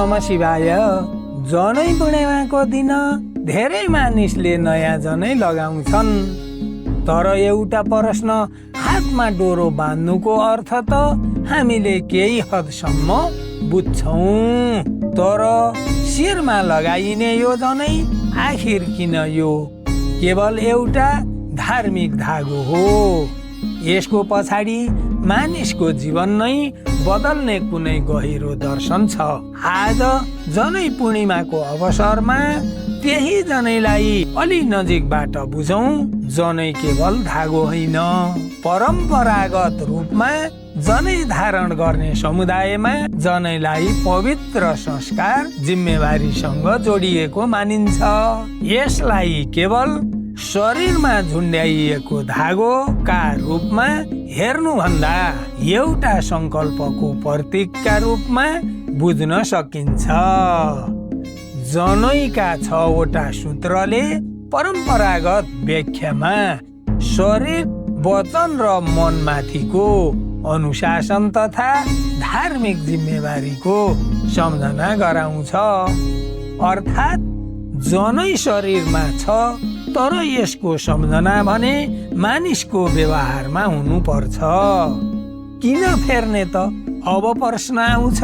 नमः शिवाय। जनै पूर्णिमाको दिन धेरै मानिसले नयाँ जनै लगाउँछन्। तर एउटा प्रश्न, हातमा डोरो बाँध्नुको अर्थ त हामीले केही हदसम्म बुझ्छौँ, तर शिरमा लगाइने यो जनै आखिर किन यो केवल एउटा धार्मिक धागो हो? यसको पछाडि मानिसको जीवन नै बदल्ने कुनै गहिरो दर्शन छ। आज जनै पूर्णिमाको अवसरमा त्यही जनैलाई अलि नजिकबाट बुझौं। जनै केवल धागो होइन, परम्परागत रूपमा जनै धारण गर्ने समुदायमा जनैलाई पवित्र संस्कार जिम्मेवारीसँग जोडिएको मानिन्छ। यसलाई केवल शरीरमा झुन्ड्याइएको धागोका रूपमा हेर्नुभन्दा एउटा संकल्पको प्रतीकका रूपमा बुझ्न सकिन्छ। जनैका 6वटा सूत्रले परम्परागत व्याख्यामा शरीर, वचन र मनमाथिको अनुशासन तथा धार्मिक जिम्मेवारीको सम्झना गराउँछ। अर्थात् जनै शरीरमा छ, तर यसको सम्झना भने मानिसको व्यवहारमा हुनुपर्छ। किन फेर्ने त? अब प्रश्न आउँछ,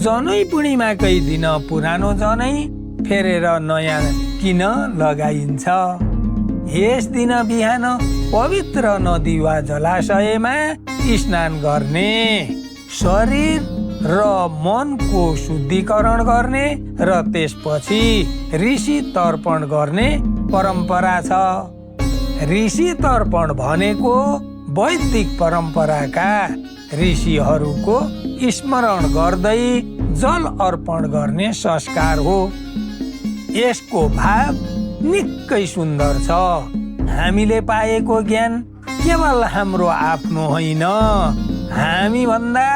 जनै पूर्णिमाकै दिन पुरानो जनै फेरेर नयाँ किन लगाइन्छ? यस दिन बिहान पवित्र नदी वा जलाशयमा स्नान गर्ने, शरीर र मनको शुद्धिकरण गर्ने र त्यसपछि ऋषि तर्पण गर्ने परम्परा छ। ऋषि तर्पण भनेको वैदिक परम्पराका ऋषिहरूको स्मरण गर्दै जल अर्पण गर्ने संस्कार हो। यसको भाव निकै सुन्दर छ। हामीले पाएको ज्ञान केवल हाम्रो आफ्नो होइन, हामीभन्दा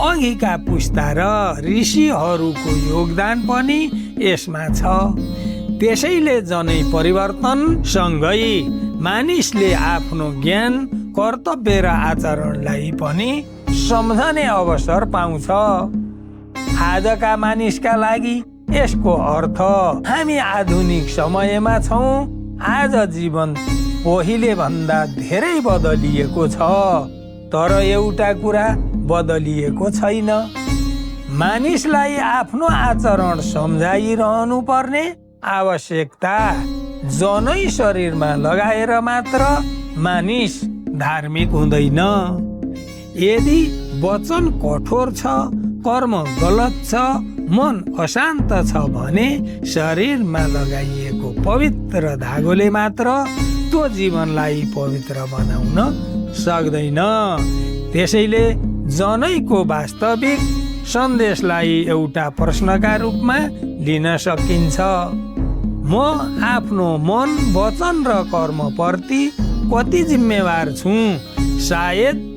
अघिका पुस्ता र ऋषिहरूको योगदान पनि यसमा छ। त्यसैले जनै परिवर्तनसँगै मानिसले आफ्नो ज्ञान, कर्तव्य र आचरणलाई पनि सम्झने अवसर पाउँछ। आजका मानिसका लागि यसको अर्थ, हामी आधुनिक समयमा छौँ। आज जीवन पहिले भन्दा धेरै बदलिएको छ, तर एउटा कुरा बदलिएको छैन। मानिसलाई आफ्नो आचरण सम्झाइरहनु पर्ने आवश्यकता। जनै शरीरमा लगाएर मात्र मानिस धार्मिक हुँदैन। यदि वचन कठोर छ, कर्म गलत छ, मन अशान्त छ भने शरीरमा लगाइएको पवित्र धागोले मात्र त्यो जीवनलाई पवित्र बनाउन सक्दैन। त्यसैले जनैको वास्तविक सन्देशलाई एउटा प्रश्नका रूपमा लिन सकिन्छ। म आफ्नो मन, वचन र कर्मप्रति कति जिम्मेवार छु? सायद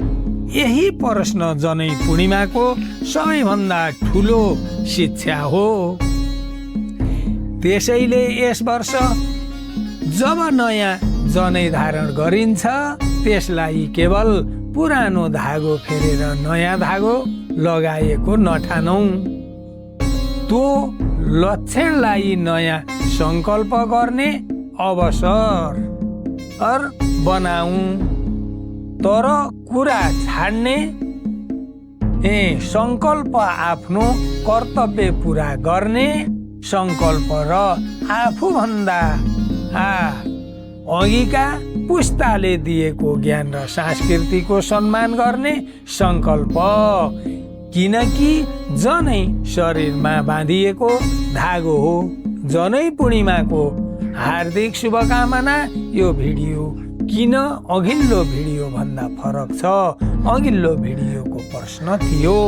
यही प्रश्न जनै पूर्णिमाको सबैभन्दा ठुलो शिक्षा हो। त्यसैले यस वर्ष जब नयाँ जनै धारण गरिन्छ, त्यसलाई केवल पुरानो धागो फेरेर नयाँ धागो लगाएको नठानौं। त्यो लक्षणलाई नयाँ संकल्प गर्ने अवसर बनाऊ। तर कुरा छाड्ने संकल्प, आफ्नो कर्तव्य पुरा गर्ने संकल्प र आफूभन्दा अघिका पुस्ताले दिएको ज्ञान र संस्कृतिको सम्मान गर्ने संकल्प। किनकि जनै शरीरमा बाँधिएको धागो हो। जनै पूर्णिमाको हार्दिक शुभकामना। यो भिडियो किन अघिल्लो भिडियो भन्दा फरक छ? अघिल्लो भिडियोको प्रश्न थियो।